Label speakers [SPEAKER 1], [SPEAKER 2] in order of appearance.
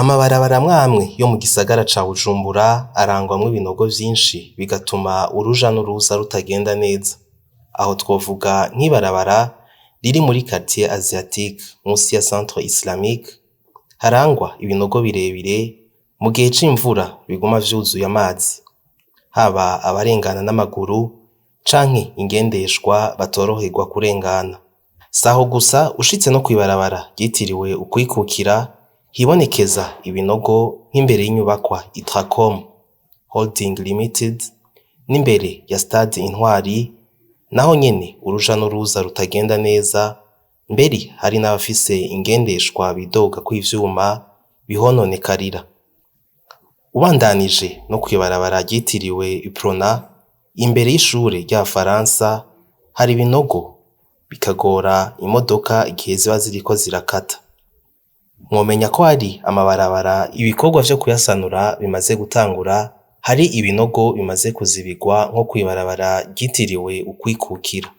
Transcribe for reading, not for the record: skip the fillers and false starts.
[SPEAKER 1] Amabarabara amwamwe yo mu gisagara ca Bujumbura arangwamwo ibinogo vyinshi bigatuma uruja n'uruza rutagenda neza. Aho twovuga nk'ibarabara riri muri quartier asiatique musi ya centre islamique harangwa ibinogo birebire mu gihe c'imvura biguma vyuzuye amazi. Haba abarengana n'amaguru canke ingendeshwa batoroherwa kurengana. Saho gusa ushitse no kw'ibarabara ryitiriwe ukwikukira hibonekeza ibinogo nk'imbere y'inyubakwa Itracom Holding Limited n'imbere ya stade Intwari naho nyene uruja n'uruza rutagenda neza mbere hari n'abafise ingendeshwa bidoga ko ivyuma bihononekarira. Ubandanije no kw'ibarabara ryitiriwe Uprona imbere y'ishure ry'abafaransa hari ibinogo bikagora imodoka igihe ziba ziriko zirakata. Mwomenya ko hari amabarabara ibikorwa vyo kuyasanura bimaze gutangura, hari ibinogo bimaze kuzibirwa nko kw'ibarabara ryitiriwe ukwikukira.